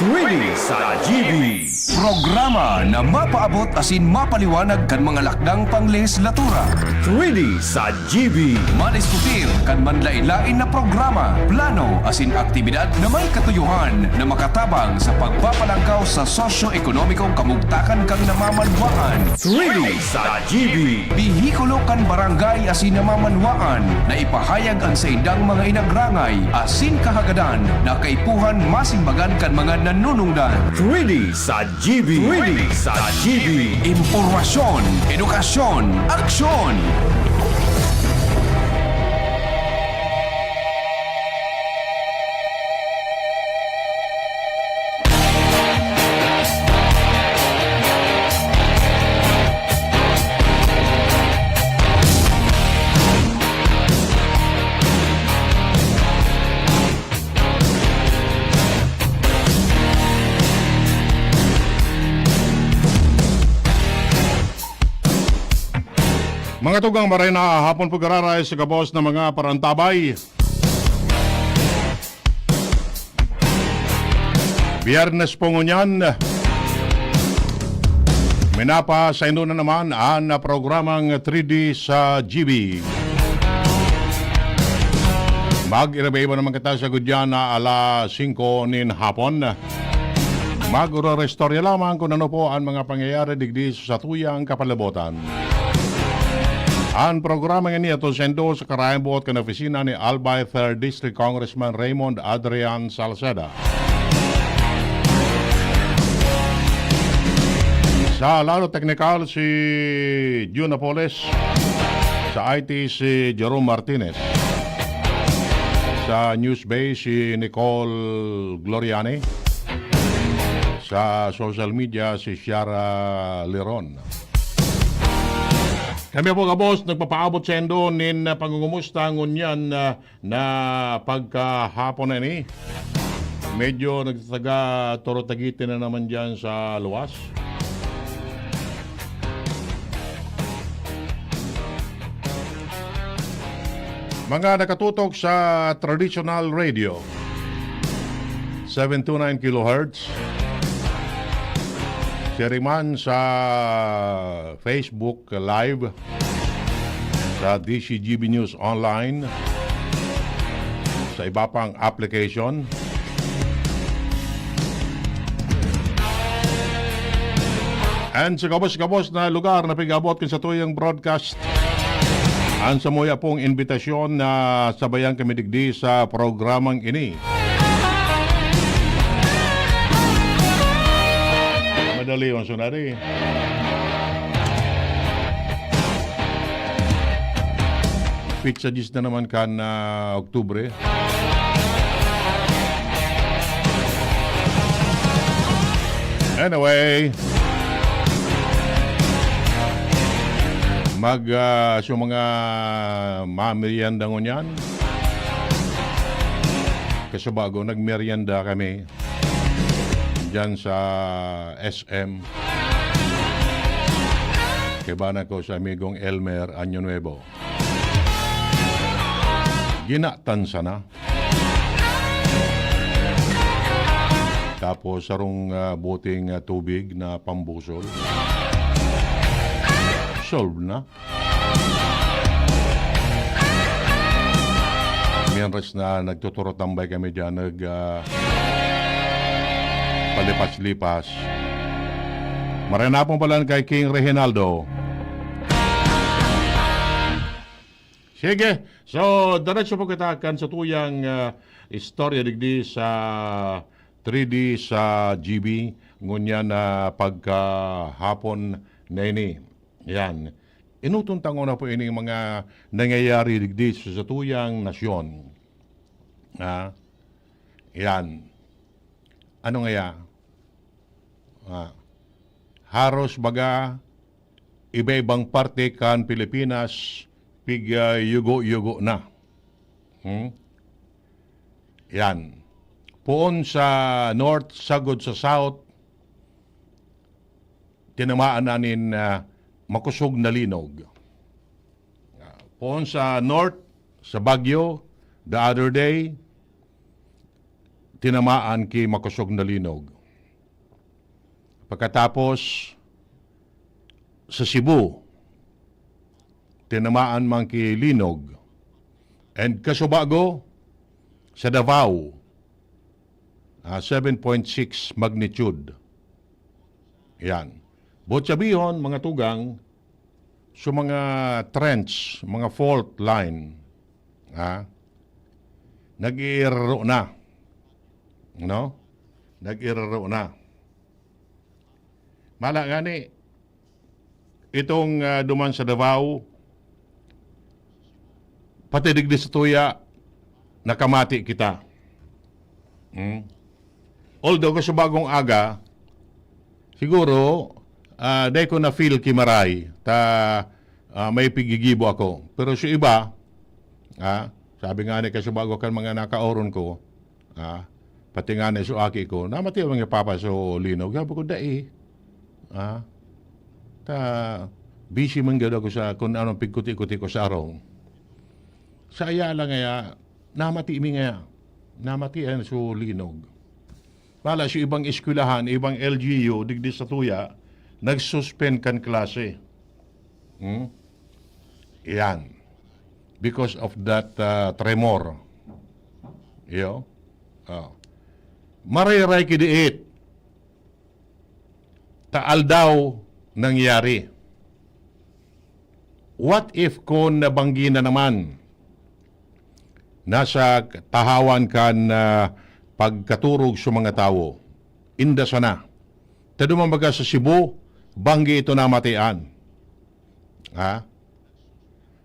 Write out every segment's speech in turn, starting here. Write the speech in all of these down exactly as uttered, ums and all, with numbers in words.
Three D sa G B. Programa na mapaabot asin mapaliwanag kan mga lakdang panglehislatura. Three D sa G B. Madiskutir kan manlain-lain na programa, plano asin aktibidad na may katuyohan na makatabang sa pagpapalangkaw sa sosyo-ekonomikong kamugtakan kan namamanwaan. Three D sa G B. Bihikulo kan barangay asin namamanwaan na ipahayag an saindang mga inagrangay asin kahagadan na kaipuhan masimbagan kan mga nanunungdan. Three D sa G B. Three D sa G B. Impormasyon, edukasyon, aksyon. Mga tugang, maray na hapon po giraray sa gabos na mga parantabay. Biyernes po ngunyan. Minapa saindo na naman an programang three D sa G B. Mag-irabay iba naman kita sa gudyan na alas singko nin hapon. Mag-urarestorya lamang kung ano po ang mga pangyayari digdi sa tuyang kapalabotan. An programa ngani ato saindo sa karayang buot kan opisina ni Albay Third District Congressman Raymond Adrian Salceda. Sa lado teknikal, si Jun Napoles. Sa I T, si Jerome Martinez. Sa News Bay, si Nicole Gloriani. Sa social media, si Shara Leron. Kami po, gabos, nagpapaabot saindo nin, ah, pangungumusta ngunyan, ah, na pagkahapon na ini. Medyo nagtataga, turutagiti na naman dyan sa luwas. Mga nakatutok sa traditional radio, seven two nine kilohertz. Siring man sa Facebook Live, sa D C G B News Online, sa iba pang application. And sa gabos-gabos na lugar na pig-abot kan satuyang broadcast, an samuya pong imbitasyon na sabayan kami digdi sa programang ini. Madali ang sunari. Pitsa diyes na naman kan, ah, Oktubre. Anyway, mag, ah, sa mga mamerienda ngunyan, kasubago, nagmerienda kami diyan sa S M. Kaibahan ko sa amigong Elmer Año Nuevo. Ginatan sana. Tapos sarong, ah, boteng, ah, tubig na pambusol. Solve na. Mientras na nagtuturotambay kami diyan, nag, ah, palipas-lipas. Maray na pong palan kay King Reginaldo. Sige. So, diretso po kita kan satuyang, ah, istorya digdi sa three D sa G B, ngunyan na pagkahapon na ini. Yan. Inutuntangon na po ini mga nangyayari digdi sa satuyang nasyon. Ha? Yan. Ano ngaya? Ah, haros baga iba-ibang parte kan Pilipinas, pig, ah, yugo-yugo na. Hmm? Yan. Poon sa north, sagod sa south, tinamaan na nin, ah, makusog na linog. Ah, poon sa north, sa Baguio, the other day, tinamaan ki makosog na linog. Pagkatapos, sa Cebu, tinamaan man ki linog. And kasubago, sa Davao, ah, seven point six magnitude. Yan. Buot sabihon, mga tugang, so mga trench, mga fault line, ha, nag-iiraro na. No? Nag-iiraro na. Mala ngani, itong, ah, duman sa Davao, pati digdi sa tuya, nakamati kita. Hmm? Although, kasubagong aga, siguro, ah, dai ko na-feel ki maray, ta, ah, may pigigibo ako. Pero sa iba, ah, sabi nga ni kasubago kan mga nakaoron ko, ah, pati nga ni so aki ko, "Namati man nga papa so linog?" Sabi ko, "Dai." Ah, ta, busy man gad ako sa kung anong pigkuti-kuti ko sa arong. Sa iya lang ngaya, namati mi ngaya. Namati an so linog. Pala, sa ibang eskwelahan, ibang L G U, digdi sa tuya, nag-suspend kan klase. Hmm? Iyan. Because of that, ah, tremor. Iyo. Oh. Marayray ki diit. Ta aldaw nangyari. What if kun nabanggi na naman? Nasa tahawan kan, ah, pagkaturog sa mga tawo. Inda sana. Ta duman baga sa Cebu, banggi ito namatian. Ha?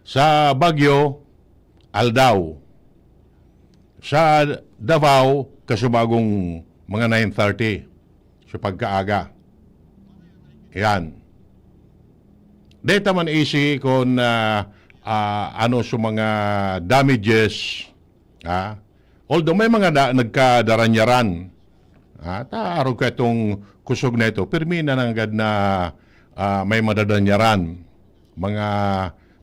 Sa Baguio, aldaw. Sa Davao, kasubagong mga nine thirty. Sa pagkaaga. Yan. Deta man isi kun, ah, ah, ano sa mga damages, ha? Although may mga da-, nagkadaranyaran, ha? Ta, arog ka itong kusog na ito, pirmi na nanggad na, ah, may madadanyaran. Mga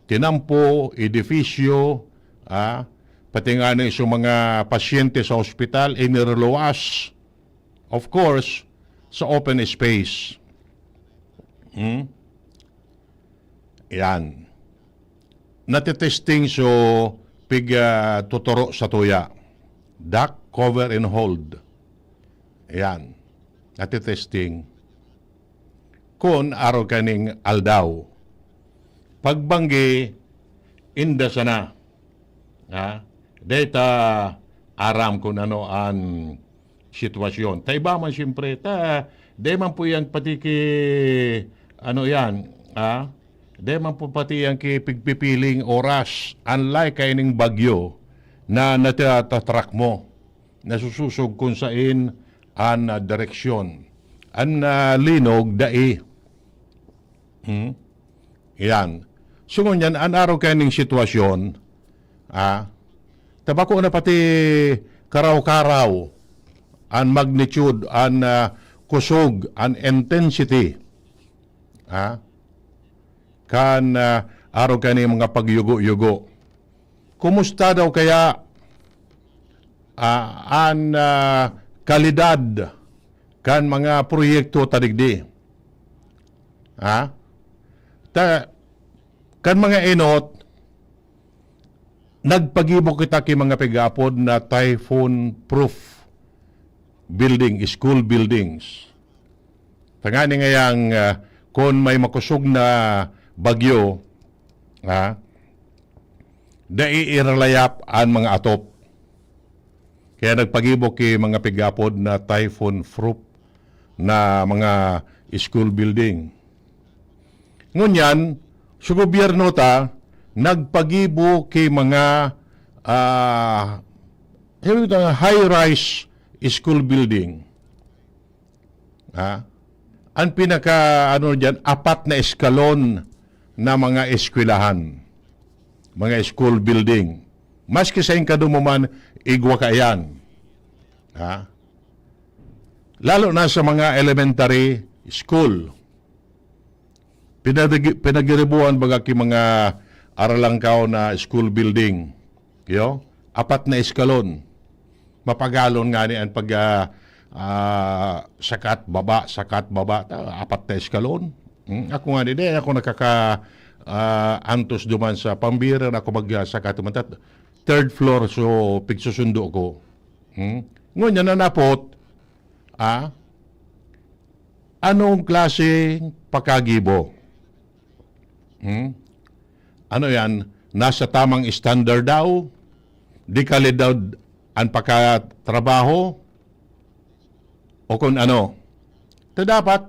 tinampo, edifisyo, ha? Pati nga na sa mga pasyente sa ospital, iniruluwas. Of course, sa open space. Hmm? Yan. Natitesting so pig, ah, tuturo sa tuya. Duck, cover, and hold. Yan. Natitesting. Kun arog kaning aldaw. Pagbanggi, inda sana. Ha? Deta aram kun ano an sitwasyon. Ta iba man siyempre, ta, di man po yan pati ki, ano yan, ha? Di man po pati yan ki pigpipiling oras. Unlike kaining bagyo na natatatrak mo, nasususog kun sain an, ah, direksyon. An, ah, linog, dai. Hmm? Yan. So, ngunyan, an arog kaining sitwasyon, ah, ta bako na pati karaw-karaw, an magnitude, an, ah, kusog, an intensity, ah, kan, ah, arog kaining mga pagyugo-yugo. Kumusta daw kaya, ah, an, ah, kalidad kan mga proyekto ta digdi? Ha? Ta-, kan mga enot, nagpagibo kita ki mga pig-aapod na typhoon-proof building, school buildings. Tangani ngayang, ah, kun may makosog na bagyo, ha, dai iralayap an mga atop. Kaya nagpagibo ki mga pig-aapod na typhoon-proof na mga school building. Ngunyan, sa gobyerno ta, nagpagibo ki mga, ah, sabi ko, high-rise school building. Ha? Ang pinaka, ano diyan, apat na eskalon na mga eskwelahan, mga school building. Maski sa Inkado mo man, igwa ka yan. Ha? Lalo na sa mga elementary school. Pinag-, pinagiribuan baga ki mga aralangkaw na school building. Yo? Apat na eskalon. Mapagalon ngani an pag, ah, ah, sakat baba, sakat baba, ta apat na eskalon. Hmm, ako ngani, di ako nakaka, ah, antos duman sa pambira na ako mag, ah, sakat duman. Tat-, third floor, so pigsusundo ko. Hmm? Ngunyan na napot, ah, anong klaseng pakagibo? Hmm? Ano yan? Nasa tamang standard daw? Di kalidad an pakatrabaho? O kung ano? Ta dapat,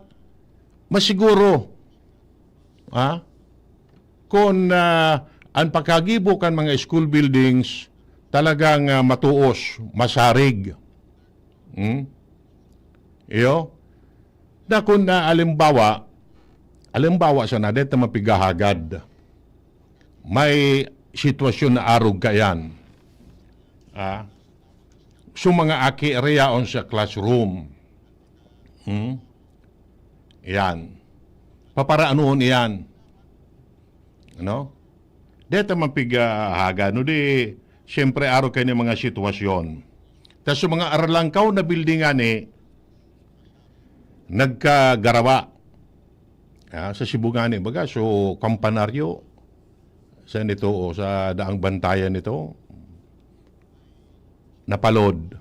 masiguro, ha? Kung, ah, an pagkagibo kan mga school buildings talagang, ah, matuos, masarig. Hmm? Iyo? Na kung, ah, alimbawa, alimbawa sana, dito mapigahagad. May sitwasyon na arog kaiyan. Ah? So, mga aki, reyaon sa classroom. Hmm? Yan. Paparaanoon iyan. Ano? Deta man pighahaga, no di, siyempre, arog kayo ng mga sitwasyon. Tas sa mga aralangkaw na building ani, nagkagarawa. Ah, sa Cebu ngani, baga, so, kampanaryo, sa nito, o sa daang bantayan nito, napalod.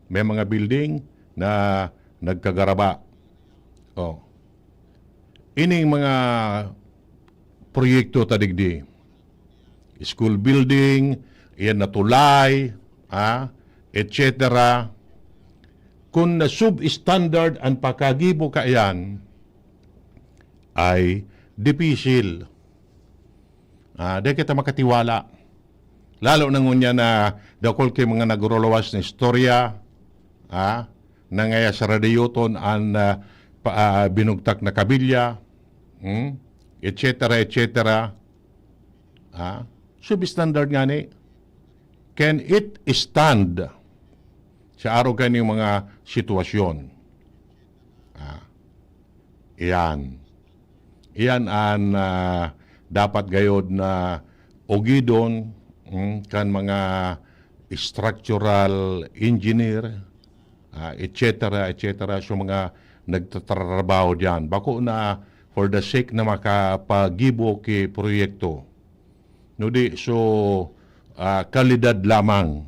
May mga building na nagkagaraba. Oh. Ining mga proyekto ta digdi, school building, iyan na tulay, ah, et cetera. Kung na substandard ang pagkagibo kaiyan, ay dipisil. Ah, di kita makatiwala. Lalo na ngunyan na dakul kay mga nagruluwas na istorya, ah, na ngaya sa radyoton an, ah, pa, ah, binugtak na kabilya, hmm, et cetera, et cetera. Ah, substandard ngani. Can it stand sa arog kaning mga sitwasyon? Ah, iyan. Iyan an, ah, dapat gayod na ugidon, mm, kan mga structural engineer, ah, et cetera, et cetera. So, mga nagtatrabaho diyan. Bako na for the sake na makapagibo ki proyekto. No di, so, ah, kalidad lamang.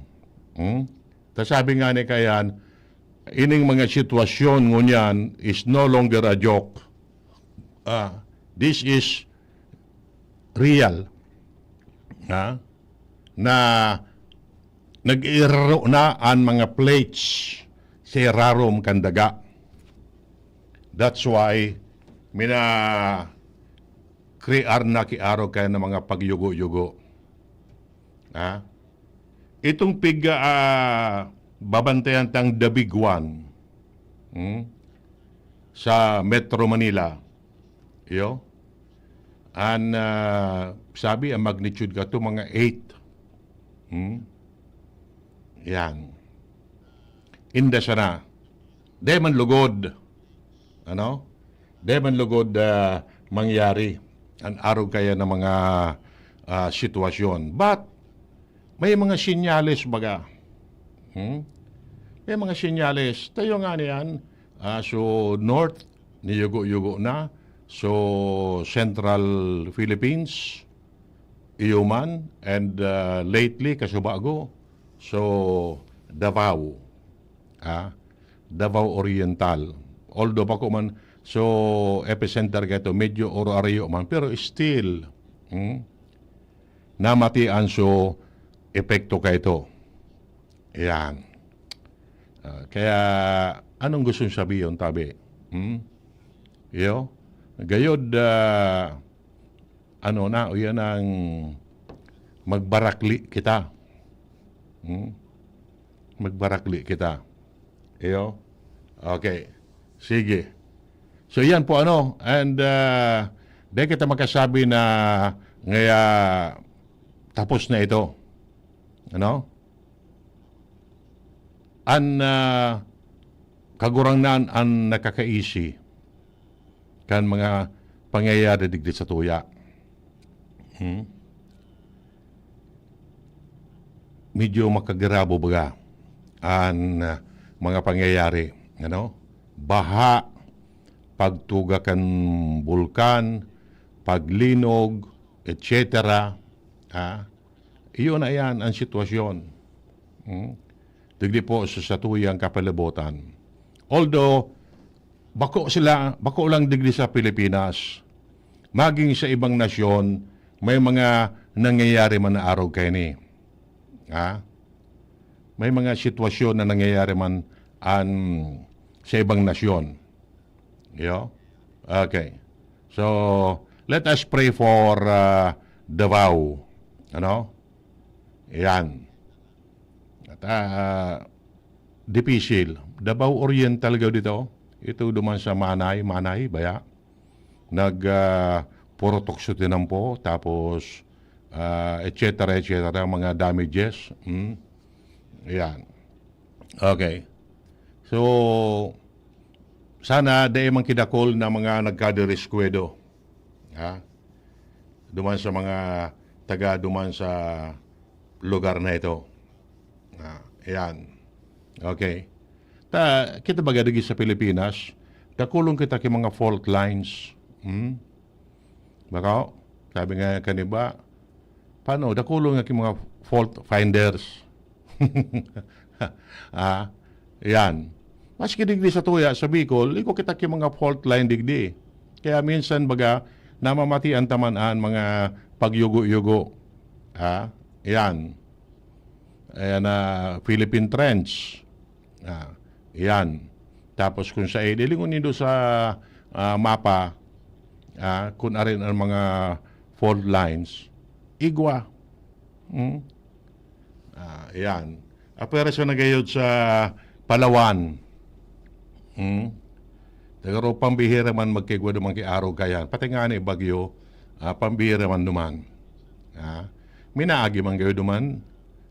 Hmm? Ta sabi nga ni kayan, ining mga sitwasyon ngunyan is no longer a joke. Ah, this is real. Ha? Na nag-iiraro na an mga plates sa irarom kan daga. That's why mina-crear na ki arog kaya ng mga pagyugo-yugo. Ha? Itong pig-, ah, babantayan tang The Big One, hmm? Sa Metro Manila. Iyo. An, ah, sabi, ang magnitude kato, mga eight. Hmm? Yan. Inda sana. Di man lugod. Ano? Di man lugod, ah, mangyari. An arog kaya ng mga, ah, sitwasyon. But, may mga sinyales baga. Hmm? May mga sinyales. Tayo nga niyan, ah, so North, niyugo-yugo na. So Central Philippines, iyo man. And, ah, lately, kasubago, so Davao. Ah, Davao Oriental. Although bako man, so epicenter kaito, medyo oro-arayo man. Pero still, hmm? Namatian so epekto kaito. Yan. Ah, kaya, anong gustong sabihin, tabi? Hmm? Iyo? Gayod, ah, ano na, o yan ang magbarakli kita. Hmm? Magbarakli kita. Iyo? Okay. Sige. So, yan po, ano, and, ah, di kita makasabi na ngaya tapos na ito. Ano? An, ah, Kagurangnan an nakakaisi kan mga pangyayari digdi sa tuya. Hmm? Medyo makagarabo baga. an, ah, mga pangyayari, ano? Baha, pagtuga kan bulkan, paglinog, et cetera. Ah, iyon na yan ang sitwasyon. Hmm? Digdi po sa satuyang kapalibutan. Although, bako sila, bako lang digdi sa Pilipinas, maging sa ibang nasyon, may mga nangyayari man na arog kaini. Ha? May mga sitwasyon na nangyayari man an, sa ibang nasyon. Yo? Okay. So, let us pray for, ah, Davao. Ano? Yan. At, ah, dipisil. Davao Oriental gawd ito. Ito duman sa Manay, Manay, baya. Nag, ah, puro tukso tinampo, tapos, ah, et cetera, et cetera, mga damages. Hmm? Yan. Okay. So, sana dai man kidakol na mga nagkadiriskwado. Ha? Duman sa mga taga duman sa lugar na ito. Ah, yan. Okay. Ta, kita baga digdi sa Pilipinas, dakulon kita ki mga fault lines. Hmm? Baka, sabi nga kaniba, paano, dakulon nga ki mga fault finders. Ah, yan. Maski digdi sa tuya, sa Bicol, igwa kita ki mga fault line digdi. Kaya minsan, baga, namamatian ta man an mga pagyugo-yugo. Ha? Yan. Ayan na, Philippine Trench. Ah, yan. Tapos kung sa edi, lingon nindo sa, ah, mapa, ah, kung arin ang mga fault lines, igwa. Hmm? Ah, yan. Apwera siya nagayod sa Palawan. Hmm? Pero pambihira man magkaigwa duman ki arog kayan. Pati nga ni bagyo, ah, pambihira man duman. Ah, minaagi man kayo duman.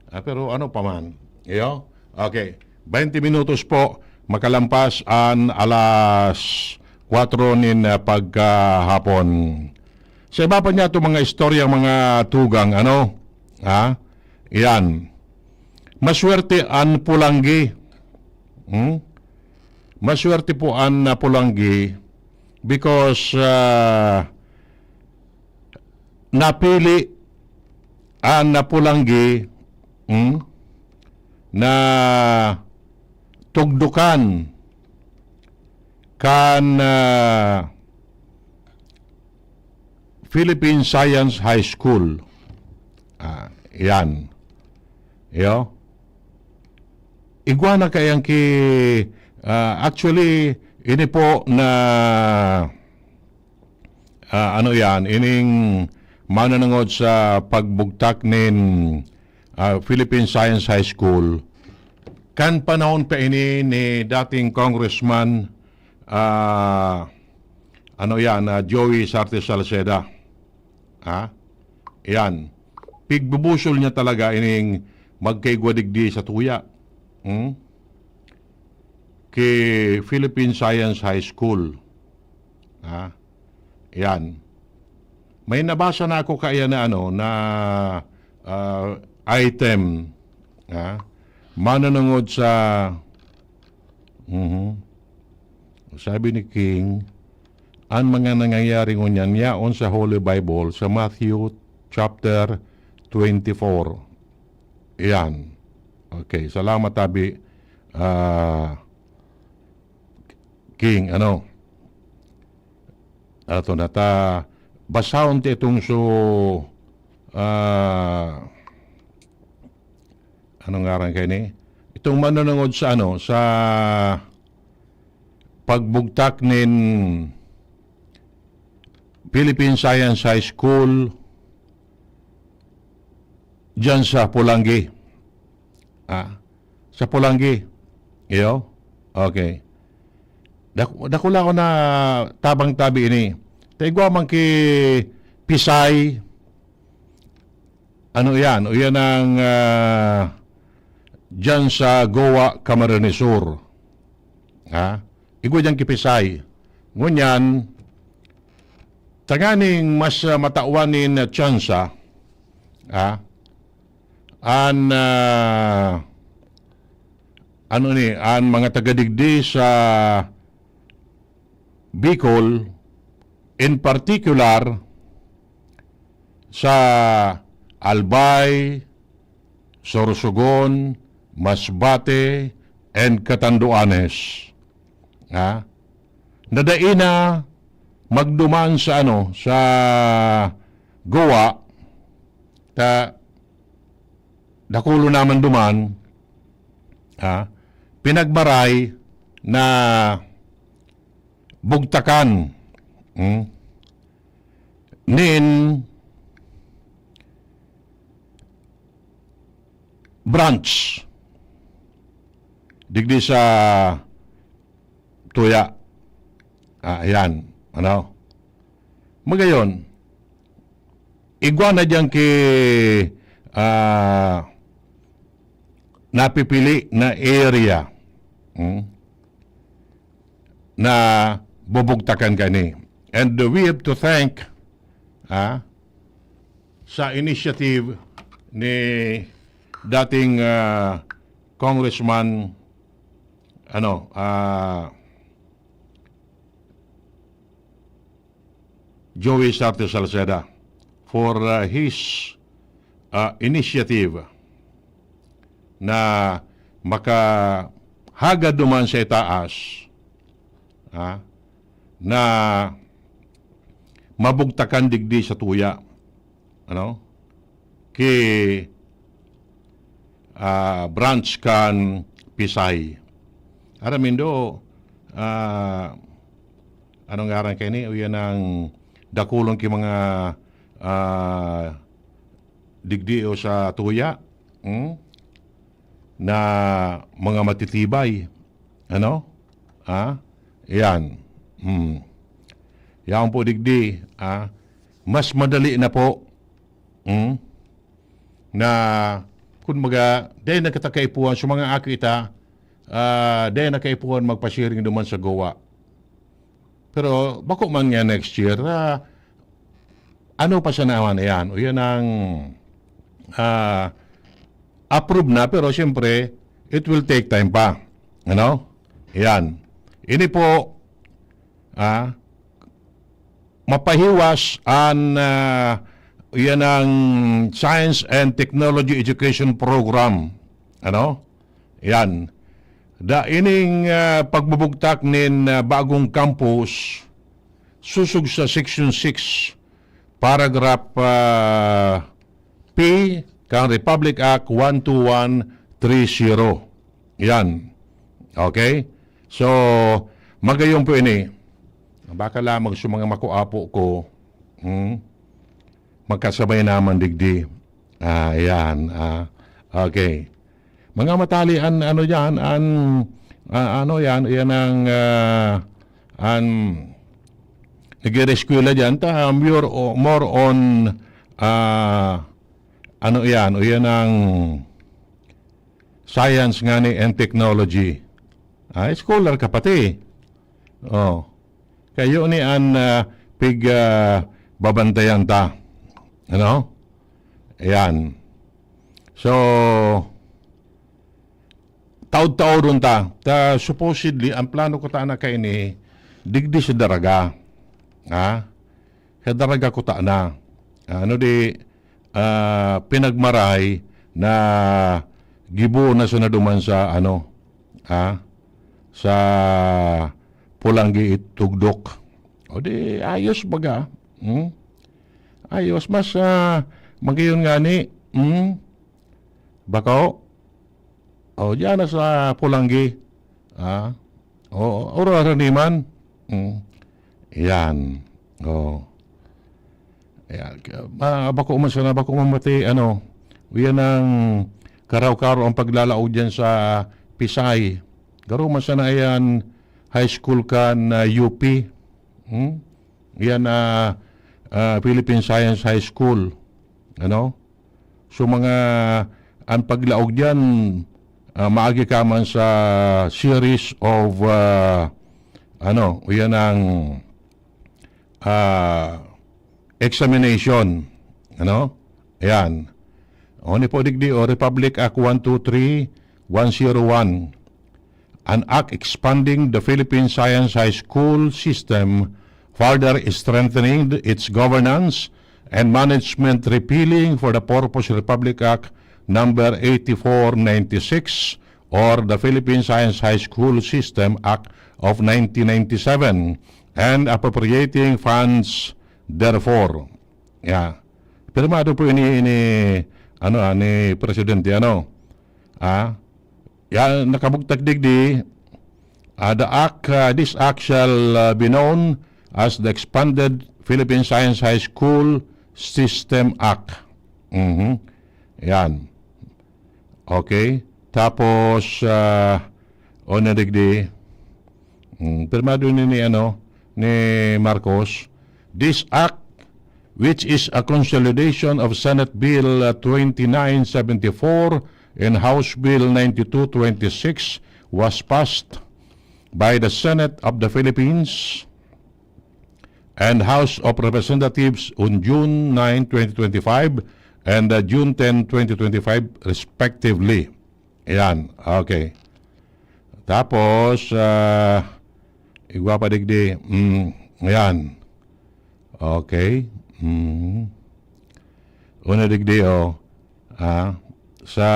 Ah, pero ano pa man. Iyo? Okay. Baynte minutos po, makalampas an alas kwatro nin, ah, pagkahapon. Sa iba pa niya itong mga istoryang mga tugang, ano? Ha? Yan. Maswerte an Pulanggi. Hmm? Maswerte po an, ah, Pulanggi because, ah, napili an, ah, Pulanggi, hmm, na tugdukan kan, ah, Philippine Science High School. Ah, yan. Yo. Igwa na kayang ki, ah, actually, ini po na, ah, ano yan, ining mananangod sa pagbugtak nin, ah, Philippine Science High School. Kan panahon pa ini ni dating Congressman, ah, ano yan, ah, Joey Sarte Salceda. Ha? Yan. Pigbubusol niya talaga ining magkaigwa digdi sa tuya. Hmm? Ki Philippine Science High School. Ha? Yan. May nabasa na ako kaya na ano, na, ah, item, ha? Mananangod sa, mhm. Sabi ni King, an mga nangyayari ngunyan yaon sa Holy Bible, sa Matthew chapter twenty-four. Iyan. Okay, salamat tabi, ah, King, ano? Ato na ta, basahon ti itong so, ah, ano ngaran kayo ni? Itong manunungod sa ano, sa pagbugtak nin Philippine Science High School diyan sa Polangui. Ah, sa Polangui. Iyo? Okay. Dak-, dakula ko na tabang tabi ini. Ta igwa man ki Pisay, ano iyan? O iyan ang, ah, diyan sa Goa, Camarines Sur. Ha? Igwa diyan ki Pisay. Ngunyan, tanganing mas, ah, matawan nin tsansa, ha? An, ah, ano ni, ang mga taga digdi sa Bicol, in particular sa Albay, Sorsogon, Masbate, and Catanduanes. Ha? Na dai na magduman sa ano, sa Goa, ta dakulo naman duman, ha? Pinagmaray na bugtakan, hmm, nin branch digdi sa Tuya. Ah, ayan. Ano? Magayon, igwa na diyan ki, ah, napipili na area, hmm, na bubugtakan kani. And we have to thank, ah, sa initiative ni dating, ah, Congressman, ano, ah, Joey Sarte Salceda for, ah, his, ah, initiative na makahagad duman sa itaas, ah, na mabugtakan digdi sa Tuya, ano, ki, ah, branch kan Pisay. Aram nindo, ah, ano ngaran kaini? O yan ang dakulon ki mga, ah, digdi o sa Tuya, hmm? Na mga matitibay. Ano? Ah? Yan. Hmm. Yaon po digdi, ah, mas madali na po, hmm, na, kumbaga, dahil nagkatagkaipuhan sa mga aki ta, ah, dahil nakaipuhan magpasiring duman sa Goa. Pero bako man nga next year, ah, ano pa siya naman yan? O yan ang, ah, approve na, pero siyempre, it will take time pa. Ano? Yan. Ini po, ah, mapahiwas an, ah, yan ang Science and Technology Education Program. Ano? Yan. Da ining, ah, pagbubugtak nin, ah, bagong campus, susog sa Section six, Paragraph, ah, P, kan Republic Act one two one three zero. Yan. Okay? So, magayon po ini. Baka lamang sa mga makuapo ko, hmm? Magkasabay naman digdi. Ah, yan. Ah, okay. Mga matali an ano diyan, an, ah, ano yan, yan ang, ah, an nag-ireskwela diyan, ta more o-, more on, ah, ano yan, o yan ang science ngani and technology. Ah, scholar ka pati. Oh. Kayo ni an, ah, pig, ah, babantayan ta. Ano? Ayan. So, taod-taodon ta. Ta, supposedly, ang plano ko ta na kaini, digdi sa Daraga. Ha? Sa Daraga ko ta na. Ano di, ah, pinagmaray na gibo na siya na duman sa, ano, ha? Sa Polangui Tugdok. O di, ayos baga. Hmm? Ayos. Mas, ah, magayon ngani. Hmm? Bako? O, diyan na sa Polangui. Ah? O, oro na ni man. Hmm. Yan. O. Ayan. Ma-, bako man sana, bako man mati, ano, yan ang karaw-karaw ang paglalaog diyan sa Pisay. Garo man sana yan, high school kan, ah, U P. Hmm? Yan, ah, ah, Philippine Science High School. Ano? So, mga, ang paglaog diyan, ah, maagi ka man sa series of, ah, ano, o yan ang, ah, examination. Ano? Ayan. O, ni po digdi, o, Republic Act one two three, one zero one. an act expanding the Philippine Science High School system, further strengthening its governance and management, repealing for the purpose Republic Act number eighty-four ninety-six or the Philippine Science High School System Act of nineteen ninety-seven, and appropriating funds therefore. Yeah. Pirmado po ini, ini, ano, ah, ni Presidente, ano? Ah, ya, nakabugtak digdi, ah, the act, ah, this act shall, ah, be known as the Expanded Philippine Science High School System Act. Mhm. Yan. Okay. Tapos, ah, o na digdi, mm, pirmado ni, ni, ano, ni Marcos, this act, which is a consolidation of Senate Bill, uh, twenty-nine seventy-four and House Bill ninety-two twenty-six, was passed by the Senate of the Philippines and House of Representatives on June nine, twenty twenty-five, and, uh, June ten, twenty twenty-five, respectively. Ayan, okay. Tapos, ah, igwa pa digdi, mm, ayan. Okay. Mm. Una digdi, oh. Ah, sa,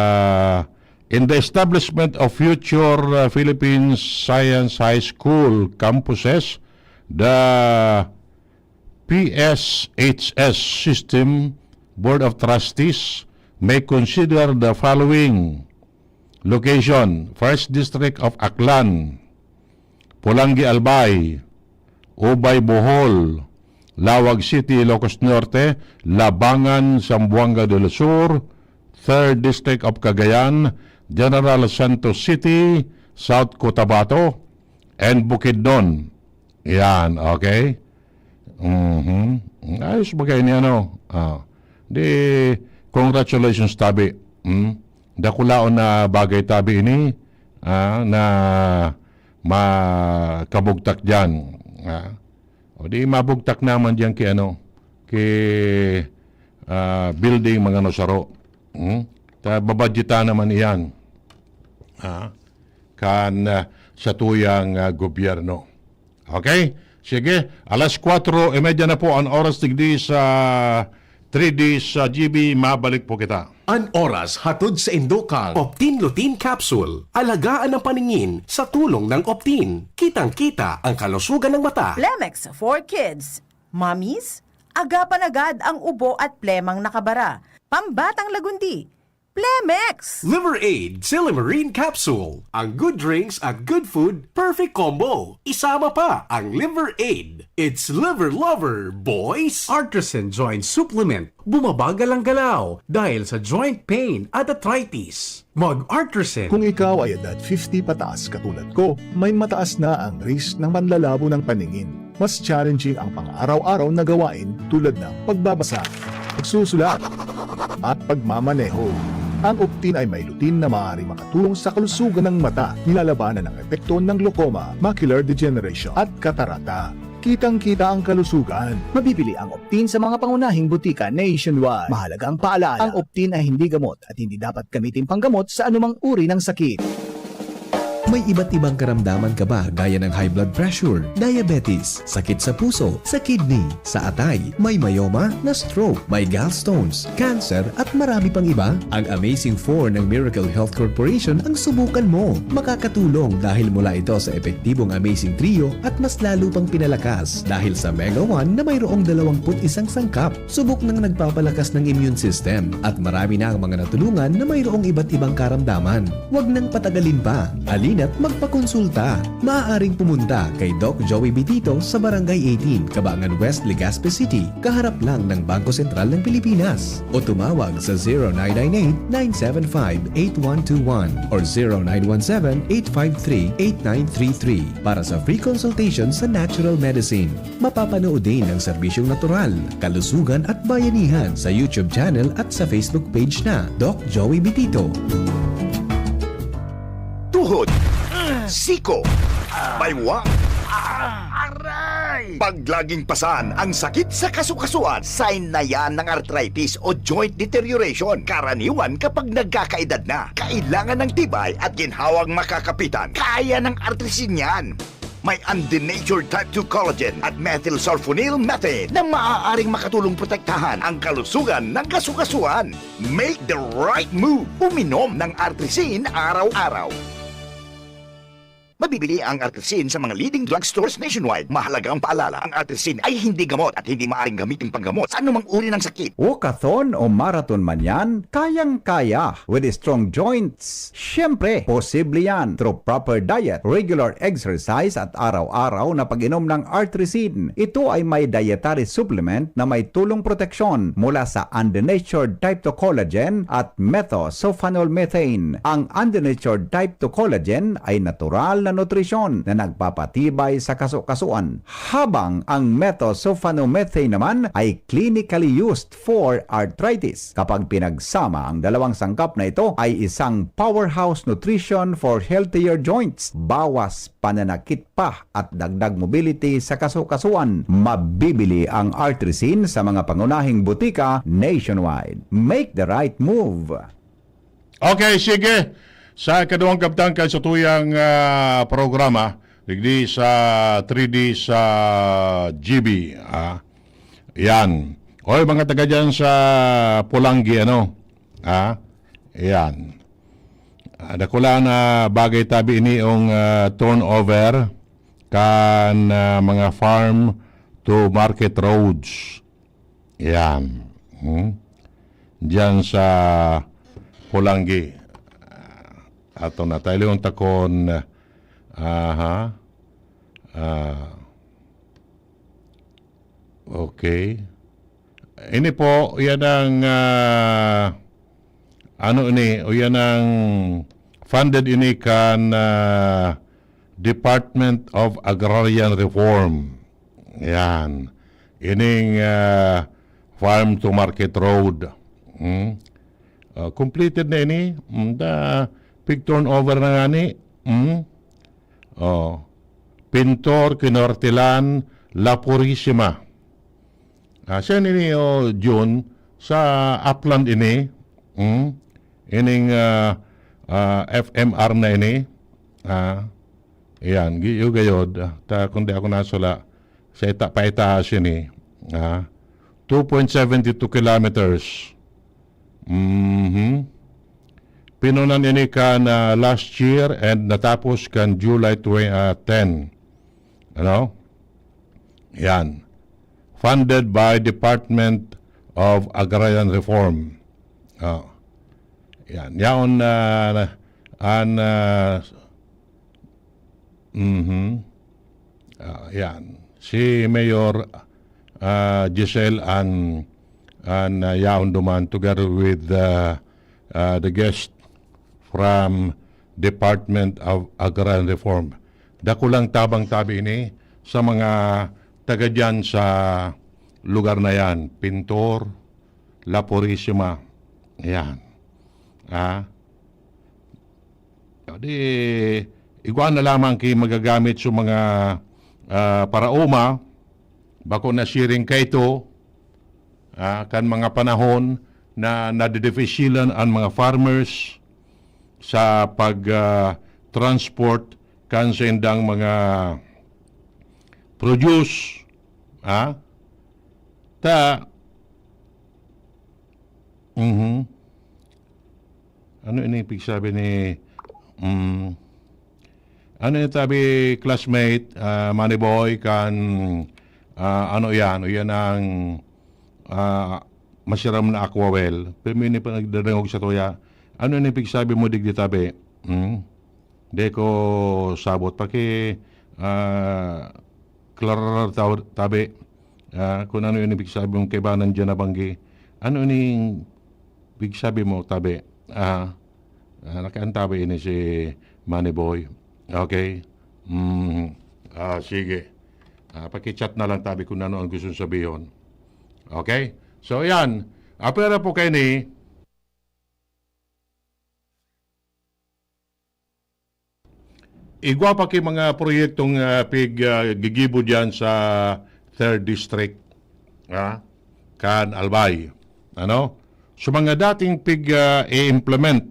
in the establishment of future, uh, Philippine Science High School campuses, the P S H S system Board of Trustees may consider the following location: First District of Aklan, Polangui Albay, Ubay Bohol, Laoag City, Ilocos Norte, Labangan, Zamboanga del Sur, Third District of Cagayan, General Santos City, South Cotabato, and Bukidnon. Yan, okay? Mhm. Ayos ba kayo ni ano? Ah, di, congratulations, tabi. Hmm? Dakulaon na bagay, tabi, ini, ah, na makabugtak diyan. Ah, o di mabugtak naman diyan ki ano, ki, ah, building mga nasaro. Hmm? Ta babadyetan naman iyan. Ah, kan, ah, satuyang, ah, gobyerno. Okay? Sige, alas kwatro y media na po ang oras digdi sa three D sa G B. Mabalik po kita. An oras hatod saindo kan Optin Lutein Capsule. Alagaan ang paningin sa tulong ng Optin. Kitang-kita ang kalusugan ng mata. Plemex for Kids. Mommies, agapan agad ang ubo at plemang nakabara. Pambatang lagundi. Plemex! Liver Aid Silymarin Capsule. Ang good drinks at good food, perfect combo. Isama pa ang Liver Aid. It's Liver Lover, boys! Artisan Joint Supplement. Bumabagal ang galaw dahil sa joint pain at arthritis. Mag-Artisan. Kung ikaw ay edad fifty pataas katulad ko, may mataas na ang risk ng panlalabo ng paningin. Mas challenging ang pang-araw-araw na gawain tulad ng pagbabasa, pagsusulat, at pagmamaneho. Ang Optin ay may lutein na maaaring makatulong sa kalusugan ng mata, nilalabanan ang epekto ng glaucoma, macular degeneration, at katarata. Kitang-kita ang kalusugan. Mabibili ang Optin sa mga pangunahing butika nationwide. Mahalagang paalala, ang Optin ay hindi gamot at hindi dapat gamitin panggamot sa anumang uri ng sakit. May iba't ibang karamdaman ka ba, gaya ng high blood pressure, diabetes, sakit sa puso, sa kidney, sa atay, may myoma, na-stroke, may gallstones, cancer, at marami pang iba? Ang Amazing Four ng Miracle Health Corporation ang subukan mo. Makakatulong dahil mula ito sa epektibong Amazing Trio at mas lalo pang pinalakas dahil sa Mega One na mayroong dalawampu't isang sangkap. Subok nang nagpapalakas ng immune system at marami na ang mga natulungan na mayroong iba't ibang karamdaman. Huwag nang patagalin pa. Halina't magpakonsulta. Maaaring pumunta kay Doc Joey Bitito sa Barangay eighteen, Cabangan West, Legazpi City, kaharap lang ng Bangko Sentral ng Pilipinas. O tumawag sa zero nine nine eight, nine seven five, eight one two one or zero nine one seven, eight five three, eight nine three three para sa free consultation sa natural medicine. Mapapanood din ang serbisyong natural, kalusugan at bayanihan sa YouTube channel at sa Facebook page na Doc Joey Bitito. Tuhod, siko, baywang, aray! Pag laging pasan ang sakit sa kasukasuan, sign na yan ng arthritis o joint deterioration. Karaniwan kapag nagkakaedad na, kailangan ng tibay at ginhawang makakapitan. Kaya ng Artrisin yan. May undenatured type two collagen at methylsulfonyl methane na maaaring makatulong protektahan ang kalusugan ng kasukasuan. Make the right move. Uminom ng Artrisin araw-araw. Mabibili ang Artrisin sa mga leading drugstores nationwide. Mahalagang paalala, ang Artrisin ay hindi gamot at hindi maaaring gamitin panggamot sa anumang uri ng sakit. Walkathon o marathon man yan, kayang-kaya with strong joints. Siyempre, posible yan through proper diet, regular exercise at araw-araw na pag-inom ng Artrisin. Ito ay may dietary supplement na may tulong proteksyon mula sa undenatured type two collagen at methylsulfonyl methane. Ang undenatured type two collagen ay natural na nutrisyon na nagpapatibay sa kasukasuan, habang ang methylsulfonyl methane naman ay clinically used for arthritis. Kapag pinagsama, ang dalawang sangkap na ito ay isang powerhouse nutrition for healthier joints, bawas pananakit pa at dagdag mobility sa kasukasuan. Mabibili ang Artrisin sa mga pangunahing butika nationwide. Make the right move. Okay, sige. Sa ikaduhang kabtang kan satuyang, ah, programa, digdi sa three D sa G B, ah. Yan. Oy, mga taga dyan sa Polangui, ano? Ah, yan. Ah, dakula na bagay tabi ini yung, ah, turnover kan, ah, mga farm to market roads. Yan. Hmm? Diyan sa Polangui. Ato na tayo yung takon. Aha. Ah, okay. Ini po, yan ang, ah, ano ini, o yan ang funded ini kan, ah, Department of Agrarian Reform. Yan. Ining, ah, farm to market road. Hmm? Ah, completed na ini. Hmm, da, pig turnover na nga ni. Hmm? Oh. Pintor, Kinortilan, La Purisima. Ah, siya nini, oh, June, sa Upland ini. Hmm? Ining, ah, ah, F M R na ini. Ah, ayan, giyo gayod. Ah, ta, kundi ako nasula, sa ita, paitaas ini. Ah, two point seven two kilometers. Mhm. Pinunan ini kan, ah, last year and natapos kan July twe-, ah, ten. Ano? Yan. Funded by Department of Agrarian Reform. Oh. Yan. Yaon, ah, an, ah, mhm. Ah, yan. Si Mayor, ah, Giselle an, an, ah, yaon duman together with, ah, ah, the guest from Department of Agrarian Reform. Dakulang tabang tabi ini sa mga taga diyan sa lugar na yan. Pintor, La Purisima. Yan. Ah. Di, igwa na lamang ki magagamit sa mga, ah, paraoma, bako na siring kaito, ah, kan mga panahon na nadidefisilan an mga farmers sa pag, ah, transport kan saindang mga produce, ah, ta, mhm. Ano ini pigsabi ni, mm, ano ini tabi, classmate, ah, Manny Boy, kan, ah, ano yan? O yan ang, ah, masiram na aqua well. Pero may ini pa nagdadangog sa tuya. Ano ini pigsabi mo digdi tabi? Hmm? Di ko sabot. Paki, ah, klarar taw-, tabi. Ah, kung ano yung ibig sabi mong kaibanan dyan na banggi. Ano ini ibig sabi mo, tabi? Ah, ah, nakaantabi ini si Manny Boy. Okay? Mm, ah, sige. Ah, paki-chat na lang tabi kung ano ang gusto sabihon. Okay? So, yan. Apera po kayo ni igwa pa ki mga proyektong, ah, pig, ah, gigibo diyan sa third district, ah, kan Albay. Ano? So, mga dating pig, ah, i-implement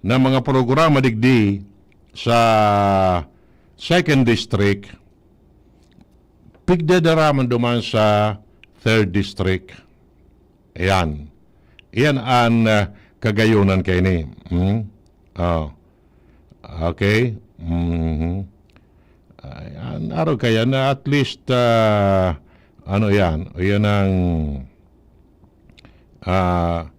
na mga programa digdi sa second district, pigdadaraman duman sa third district. Ayan. Iyan an, ah, kagayonan kaini. Hmm? Oh. Okay. Mhm. Ayan. Araw kaya na at least, ah, ano yan? Yan ang, ah,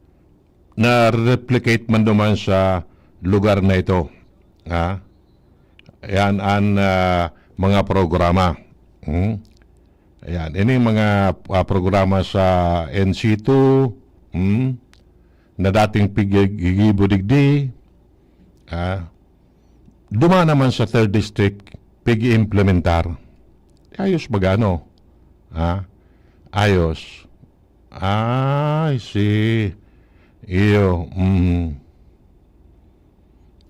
na-replicate man duman sa lugar na ito. Ha? Yan an, ah, mga programa. Hmm? Ayan, ini mga, ah, programa sa N C two, hmm, na dating pig-, gigibo digdi, ah, duman naman sa third district, pig-iimplementar. Ayos baga, no? Ah, ayos. Ah, I see. Iyo, mm.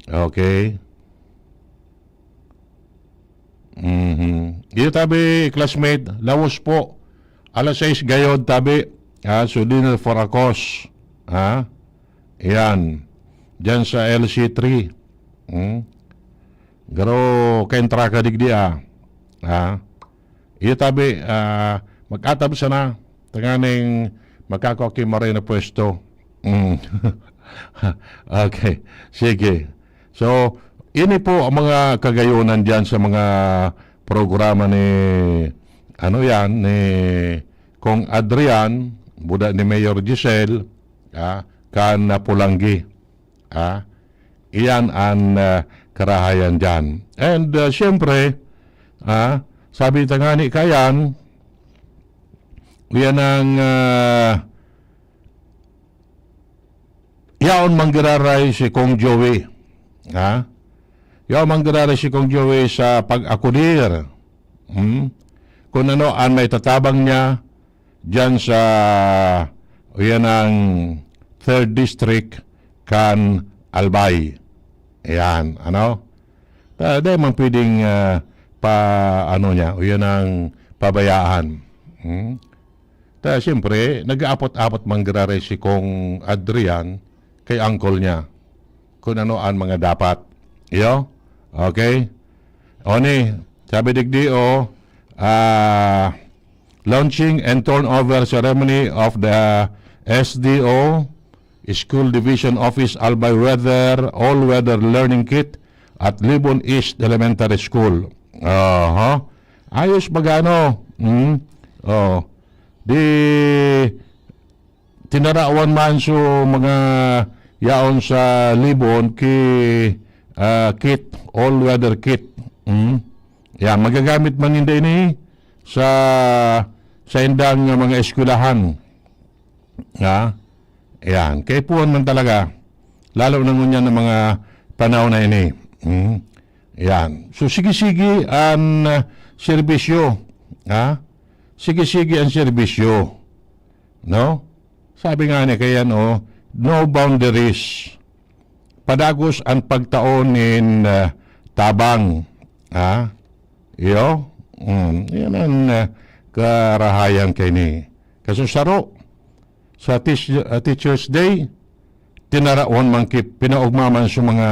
Okay. Mhm. Iyo tabi, classmate, lawos po. Alas sais gayod tabi. Ah, so dinner for a cause. Ha? Yan. Diyan sa L C three. Hmm? Garo, kaentraka digdi, ah. Ha? Iyo tabi, ah, mag-atab sana. Tanganing makakua ki maray na pwesto. Mm. Okay. Sige. So, ini po ang mga kagayonan diyan sa mga programa ni, ano yan, ni Kong Adrian, buda ni Mayor Giselle, ah, kan Pulanggi. Ah, iyan an, ah, karahayan diyan. And, ah, siyempre, ah, sabi ta ngani kayan, iyan ang, ah, yaon manggiraray si Kong Joey. Ha? Yaon manggiraray si Kong Joey sa pag-akudir. Hmm? Kung ano an maitatabang niya diyan sa, iyan ang third district kan Albay. Ayan, ano? Ta, di man pwedeng, ah, pa, ano niya, o yan ang pabayaan. Hmm? Ta, siyempre, nag-aapot-apot manggiraray si Kong Adrian kay uncle niya kung ano ang mga dapat. Iyo? Okay? Oni, sabi digdi, oh, ah, launching and turnover ceremony of the S D O School Division Office Albay Weather All-Weather Learning Kit at Libon East Elementary School. Aha. Ayos baga, no? Hmm? Oh. Di tinarawan man so mga yaon sa Libon ki, ah, kit, all-weather kit. Hmm? Yan, magagamit man ninda ini sa saindang mga eskwelahan. Ha? Yan, kaipuhan man talaga, lalo na ngunyan ang mga panahon na ini. Hmm? Yan. So, sige-sige an, ah, serbisyo. Ha? Sige-sige an serbisyo. No? Sabi nga ni kayan, oh, no boundaries. Padagos an pagtao nin, ah, tabang. Ha? Iyo? Mm, yan ang, ah, karahayan kaini. Kasusaro, sa tis-, ah, Teacher's Day, tinarawan man ki-, pinaugma man sa mga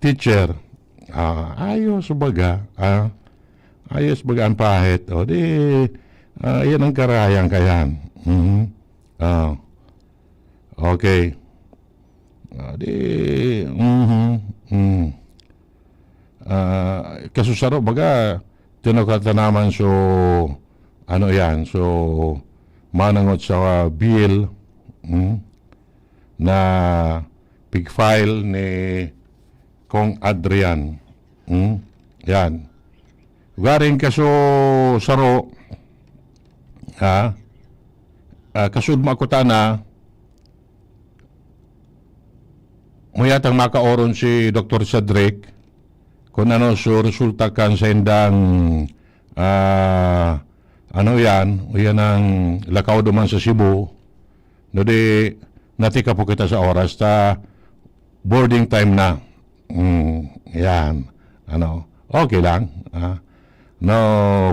teacher. Ah, ayos baga, ah. Ayos baga ang pahit. O di, ah, yan ang karahayan kayan. Mhm. Ah. Okay. Ah, di, mhm, mm. Ah, kasusaro baga, tinukatan naman so, ano yan, so, manangot sa bill, mm, na pig-file ni Kong Adrian. Mm, yan. Garing kaso saro, ha? Ah, kasud mo ako tana, mo yatang makaoron si Doktor Cedric kung ano so resulta kan sa indang, ah, ano yan, o yan ang lakaw duman sa Cebu, no di natika po kita sa oras, ta boarding time na. Mm, yan. Ano? Okay lang. Ah, no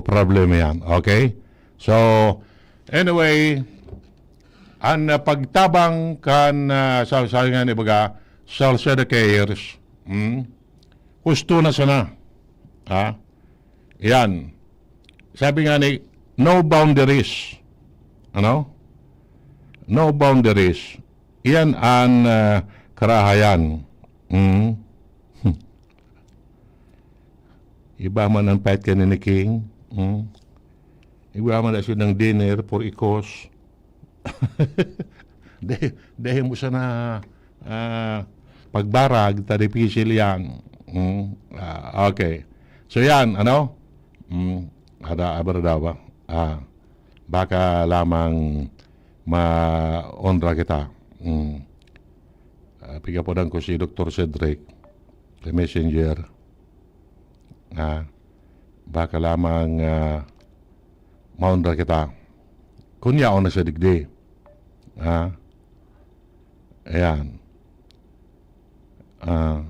problem yan. Okay? So, anyway, an, ah, pagtabang kan, ah, sa, sa nga ni baga, Salcedo Cares, hmm? Husto na sana. Ha? Yan. Sabi nga ni, no boundaries. Ano? No boundaries. Iyan an, ah, karahayan. Hmm? Iba man ang pait kani ni King. Hmm? Iba man na siya ng dinner for ikos. Dahil, dahil mo sana, ah, pagbarag, ta difícil yan. Hmm? Ah, okay. So yan, ano? Hmm, ada, abra daw ba? Ah, baka lamang maonra kita. Hmm. Ah, pigapodan ko si Doktor Cedric sa messenger. Ah, baka lamang, ah, maonra kita. Kun yaon na sa digdi. Ah, ayan. Ah,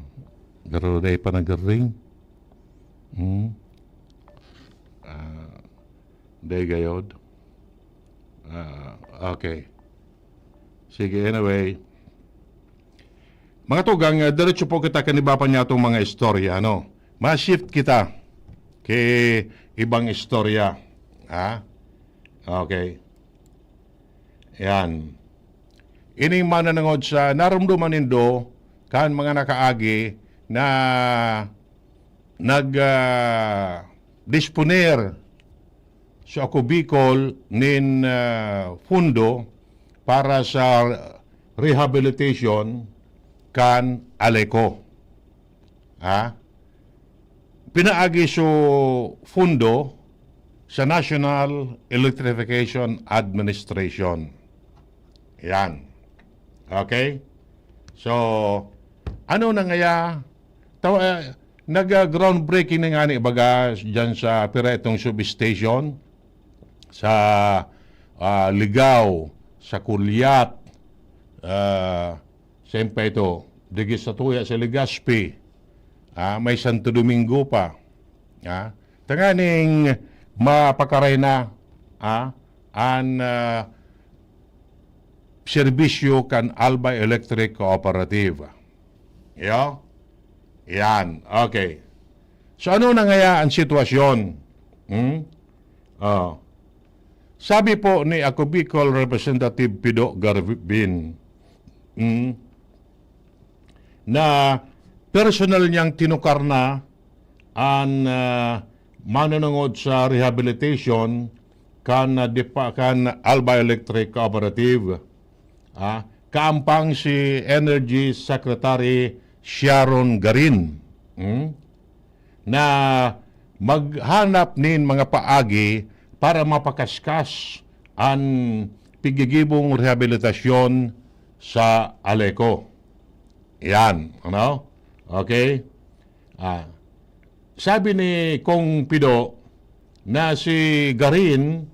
garo day pa nag-ring. Hmm. Ah, day gayod. Ah, okay. Sige, anyway. Mga tugang, ah, diretso po kita kan iba pa niyatong mga istorya, no? Ma-shift kita ki ibang istorya. Ha? Okay. Yan. Ining mananangod sa narumduman nindo kan mga nakaagi na nag, ah, disponer sa Ako Bicol nin, ah, fundo para sa rehabilitation kan Aleco. Ha? Pinaagi so fundo sa National Electrification Administration. Yan. Okay? So, ano na ngaya? Taw-, eh, nag, ah, groundbreaking na nga ni baga dyan sa pira itong substation sa, ah, Ligao, sa Culiat, ah, siyempre ito, digis sa tuya sa Legazpi, ah, may Santo Domingo pa. Ah, tanganing mapakaray na, ah, an, ah, serbisyo kan Albay Electric Cooperative. Yo? Yan. Okay. So, ano na ngaya ang sitwasyon? Hmm? Oh. Sabi po ni Ako Bicol Representative Pido Garvin, hmm, na personal niyang tinukar na an, ah, manunungod sa rehabilitation kan, ah, depa-, kan Albay Electric Cooperative, ah, kaampang si Energy Secretary Sharon Garin, hmm, na maghanap nin mga paagi para mapakaskas an pigigibong rehabilitasyon sa Aleco. Yan, ano? Okay? Ah, sabi ni Kong Pido na si Garin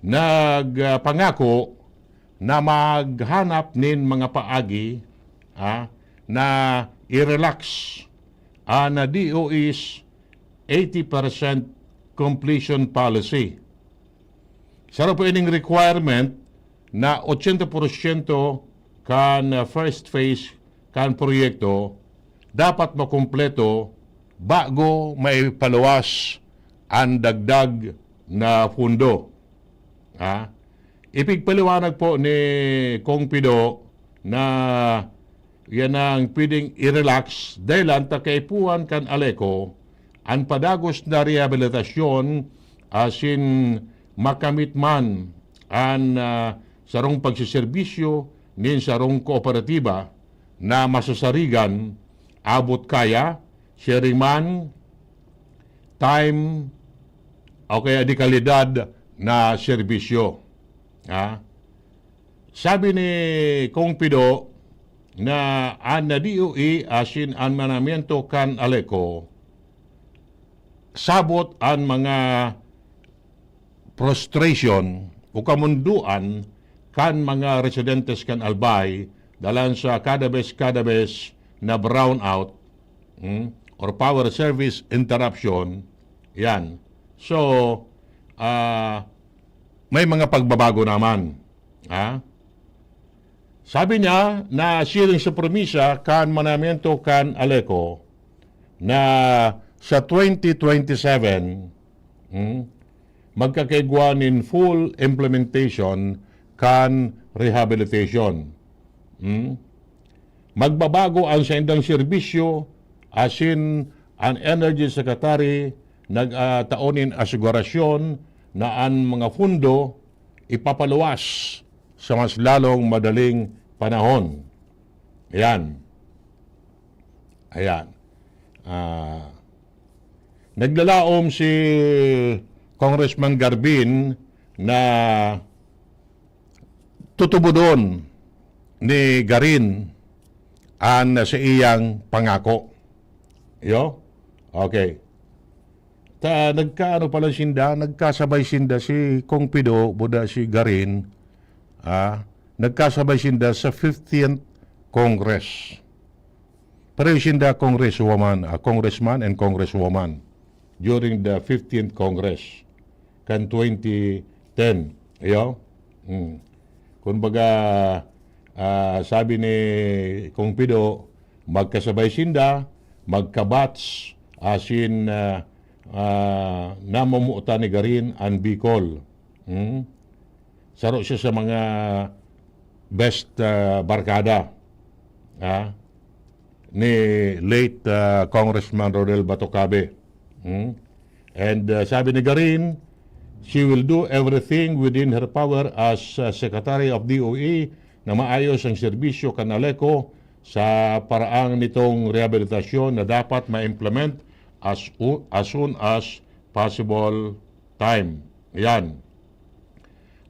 nagpangako na maghanap nin mga paagi, ah, na i-relax an D O E's eighty percent completion policy. Saro po ining requirement na ochenta porsyento kan first phase kan proyekto dapat makumpleto bago maipaluwas an dagdag na pundo. Ha? Ipigpaliwanag po ni Kong Pido na yan ang pwedeng i-relax dahil ang takaipuhan kan Aleco, ang padagos na rehabilitasyon asin makamit man an, ah, sarong pagsiserbisyo nin sarong kooperatiba na masasarigan, abot kaya, sharing man, time, o kaya di kalidad na serbisyo. Ha? Sabi ni Kong Pido na an D O E asin an manamiento kan Aleco, sabot an mga frustration o kamundoan kan mga residentes kan Albay dalan sa kada bes, kada bes na brownout, hmm, or power service interruption, yan. So, ah, may mga pagbabago naman. Ha? Sabi niya na siring sa promisa kan manamiento kan Aleco na sa twenty twenty-seven, hmm, magkakaigwa nin full implementation kan rehabilitation. Hmm? Magbabago ang saindang serbisyo, asin an Energy Secretary nag, ah, tao nin asegurasyon na an mga fundo ipapaluwas sa mas lalong madaling panahon. Ayan. Ayan. Ah, naglalaom si Congressman Garbin na tutubodon ni Garin an sa iyang pangako. Iyo? Okay. Ta, nagkaano pala sinda, nagkasabay sinda si Kong Pido, buda si Garin, ah, nagkasabay sinda sa fiftieth Congress. Pareho sinda congresswoman, ah, congressman and congresswoman during the fifteenth Congress kan twenty ten. Iyo? Hmm. Kumbaga, ah, sabi ni Kong Pido, magkasabay sinda, magka-batch, asin, ah, ah, namumutan ni Garin an Bicol. Hmm? Saro siya sa mga best, ah, barkada, ah, ni late, ah, Congressman Rodel Batocabe. Hmm? And, ah, sabi ni Garin, she will do everything within her power as, ah, Secretary of D O E na maayos ang serbisyo kan Aleco sa paraang nitong rehabilitasyon na dapat ma-implement as u-, as soon as possible time. Yan.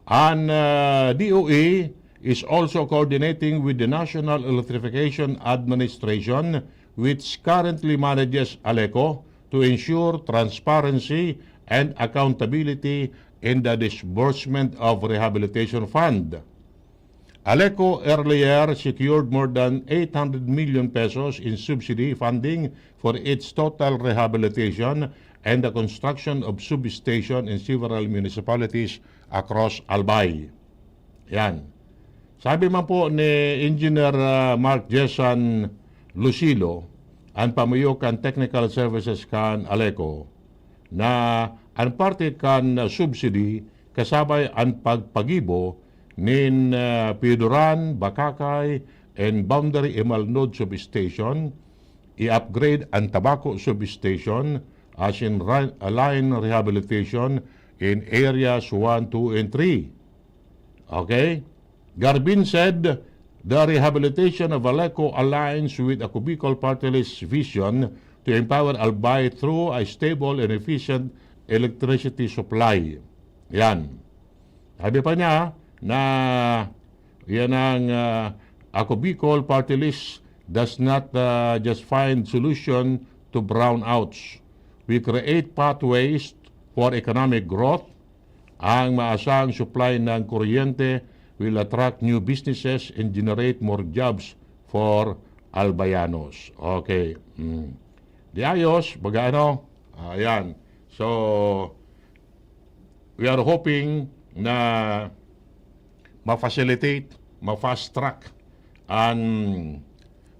An, ah, D O E is also coordinating with the National Electrification Administration, which currently manages Aleco, to ensure transparency and accountability in the disbursement of rehabilitation fund. Aleco earlier secured more than eight hundred million pesos in subsidy funding for its total rehabilitation and the construction of substation in several municipalities across Albay. Yan. Sabi man po ni Engineer, ah, Mark Jesan Lucilo, an pamuyo kan technical services kan Aleco, na an parte kan subsidy kasabay an pagpagibo nin, ah, Pioduran, Bacacay, and Boundary Imalnod Substation, i-upgrade an Tabaco Substation, asin ra-, line rehabilitation in areas one, two, and three. Okay? Garbin said, "The rehabilitation of Aleco aligns with a Ako Bicol Party List vision to empower Albay through a stable and efficient electricity supply." Yan. Sabi pa niya na yan ang, ah, Ako Bicol Party List does not, ah, just find solution to brownouts. We create pathways for economic growth. Ang maasang supply ng kuryente will attract new businesses and generate more jobs for Albayanos. Okay. Mm. Di ayos, baga ano? Ayan. So, we are hoping na ma-facilitate, ma-fast track an,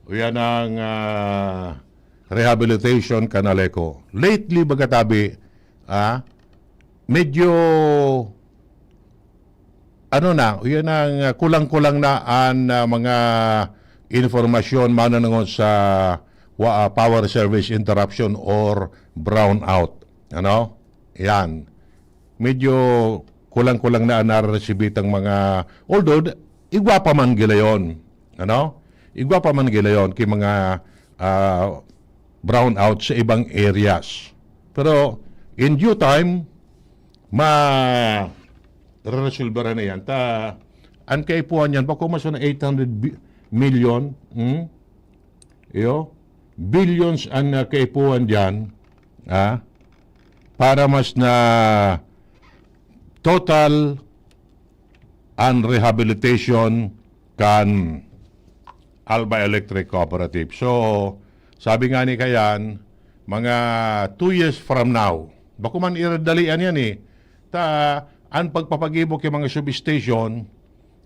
yan ang, ah, rehabilitation kan Aleco. Lately, baga tabi, ah, medyo, ano na, yan ang, ah, kulang-kulang na an, ah, mga informasyon mananangod sa wa-, ah, power service interruption or brownout. Ano? Yan. Medyo kulang-kulang na an nare-resibi tang mga, although, igwa pa man gilayon. Ano? Igwa pa man gilayon ki mga, ah, brownout sa ibang areas. Pero in due time, ma-reresolbaran na yan. Ta, an kaipuhan yan, bako mas na eight hundred bi-, million, hmm? Iyo, billions an, ah, kaipuhan diyan, ah, para mas na total an rehabilitation kan Alba Electric Cooperative. So, sabi nga ni Kayan, mga two years from now. Bako man iradalian yan eh. Ta, ang pagpapagibo kay mga substation,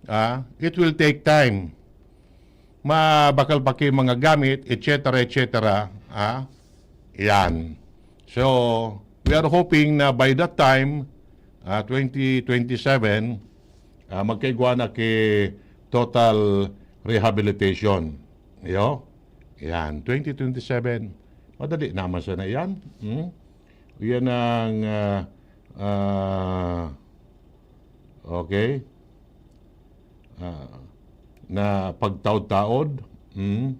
ah, it will take time. Mabakal pa kay mga gamit, et cetera, et cetera. Ah, yan. So, we are hoping na by that time, ah, twenty twenty-seven, ah, magkaigwa na ki total rehabilitation. Yo? Yan, twenty twenty-seven. Madali naman sana yan. Hmm? Yan ang, ah, ah, okay. Ah, na pagtaod-taod. Hmm?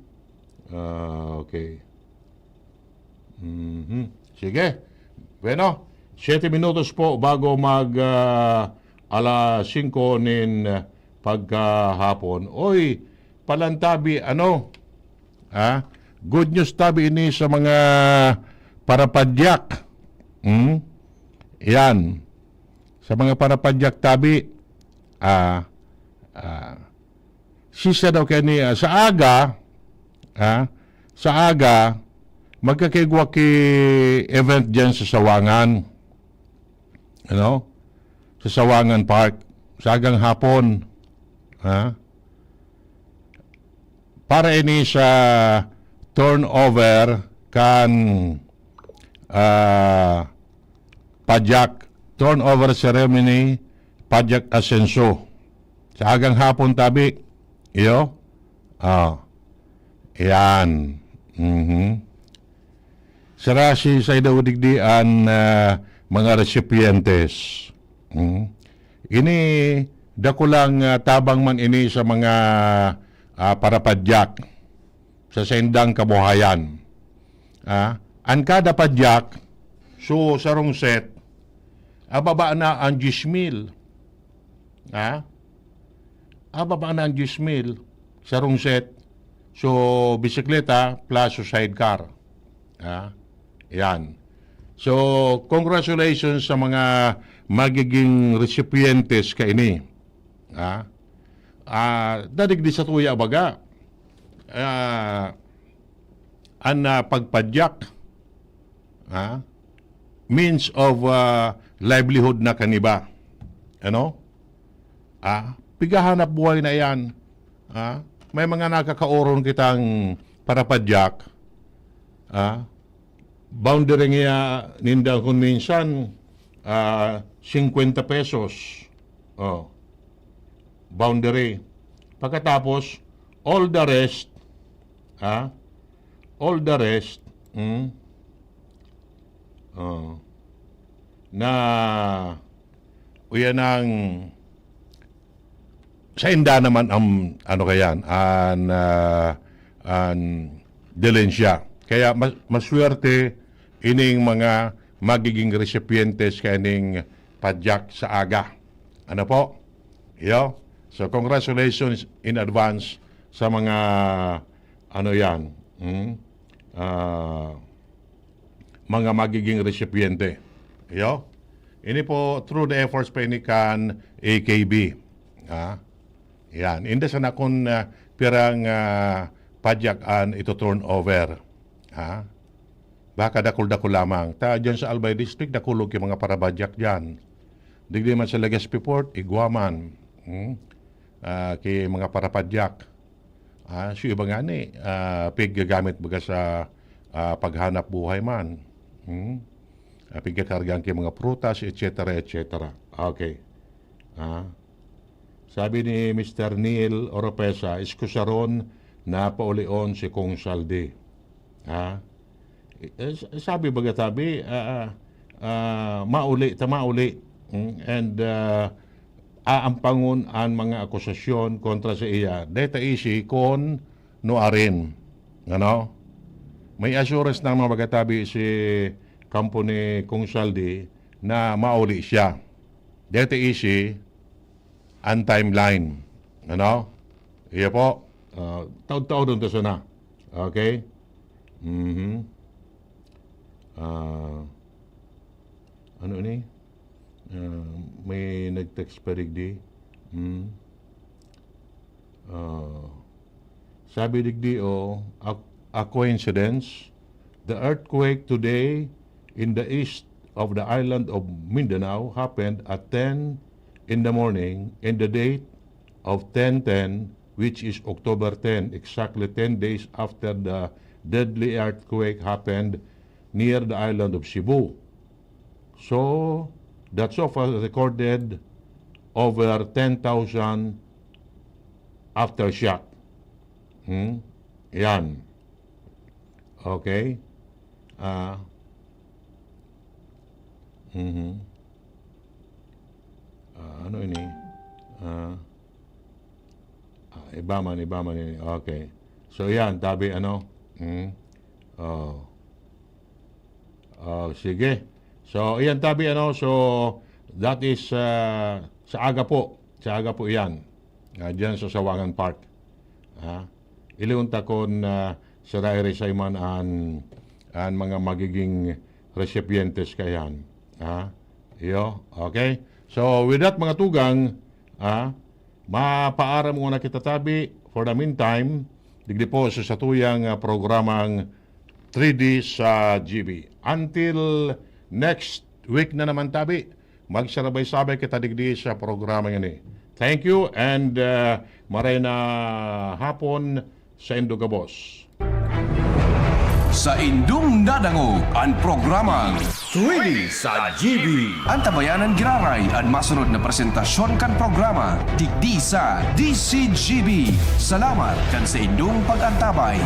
Ah, okay. Mhm. Sige. Bueno, siyete minutos po bago mag, ah, alas singko nin pagkahapon. Oy, palantabi, ano? Ha? Good news tabi ini sa mga parapadyak. Hmm? Yan. Sa mga parapadyak tabi, ah, ah, sisa daw kaya ni, ah, sa aga, ah, sa aga, magkakaigwa ki event dyan sa Sawangan. Ano? Sa Sawangan Park. Sa agang hapon. Ha? Para ini sa turnover kan, ah, Padyak, turnover ceremony, Padyak Asenso. Sa agang hapon tabi, iyo? Ah, yan. Mhm. Sara si sa daw digdi an, ah, mga recipientes. Hmm. Ini dakulang, ah, tabang man ini sa mga, ah, parapadyak sa saindang kabuhayan. Ah, an kada padyak, so sarong set, ababa na ang diyes mil. Ah, ababa na ang diyes mil, sarong set. So, bisikleta plus sa sidecar. Ah, yan. So, congratulations sa mga magiging recipientes kaini. Ah, ah, dadigdi sa tuya baga. Ah, an, ah, pagpadyak, ah, means of, ah, livelihood na kaniba. Ano? Ah, pighahanap buhay na yan. Ah, may mga nakakaoron kitang parapadyak. Ah, boundary niya ninda kun minsan, ah, singkwenta pesos. Oh. Boundary. Pagkatapos, all the rest, ah, all the rest, hmm, oh, na, uyan ang, sa inda naman ang, ano kayan, an, ah, an dilensya. Kaya mas, maswerte ining mga magiging recipientes kaning padyak sa aga. Ano po? Iyo? So, congratulations in advance sa mga, ano yan, hmm? Ah, mga magiging recipiente. Iyo? Ini po, through the efforts pa ini kan A K B. Ha? Yan. Inda sana kun, ah, pirang, ah, padyak an ito turnover. Ha? Baka dakul-dakul lamang. Ta, dyan sa Albay District, dakulog ki mga parabadyak dyan. Digdi man sa Legazpi Port, igwa man. Hmm? Ah, ki mga parapadyak. Ah, so iba nga ni, ah, piggagamit baga sa, ah, paghanap buhay man. Hmm? Ah, pigkakargaan ki mga prutas, et cetera, et cetera. Okay. Ah. Sabi ni Mister Neil Oropesa, "Iskusaron na paulion si Kong Saldi." Ha? Eh, s-, sabi baga tabi, ah, ah, ah, mauli, ta mauli. Mm, and, ah, aampangon an mga akusasyon kontra sa iya. Deta isi kon nuarin. Ano? May assurance na mga bagatabi si kampo ni Kong Saldi na mauli siya. Deta isi an timeline. Ano? Iya po. Ah, taod-taodon ta sana. Okay? Mhm. Ah, ano ni? Ah, may nag-text pa digdi. Hmm. Ah, sabi digdi, oh, a, a coincidence? The earthquake today in the east of the island of Mindanao happened at ten in the morning in the date of ten ten, which is October ten, exactly ten days after the deadly earthquake happened near the island of Cebu. So, that so far recorded over ten thousand aftershock. Hmm? Yan. Okay. Ah. Mhm. Ah, ano ini? Ah. Ah, iba man, iba man ini. Okay. So, yan, tabi, ano? Hmm? Oh. Oh, sige. So, iyan tabi, ano? So, that is, ah, sa aga po. Sa aga po iyan. Ah, diyan sa Sawangan Park. Ha? Ilion ta kun, ah, sira irisay man an, an mga magiging recipientes kaiyan. Ha? Iyo, okay? So, with that, mga tugang, ha? Mapaaram muna kita tabi for the meantime, digdi po sa satuyang, ah, programang three D sa G B. Until next week na naman tabi, magsarabay-sabay kita digdi sa programa ini. Thank you and, ah, maray na hapon sa indo gabos. Sa indong nadangog an programang Swede sa G B. Antabayanan giraray an masunod na presentasyon kan programa digdi sa D C G B. Salamat kan sa indong pag-antabay.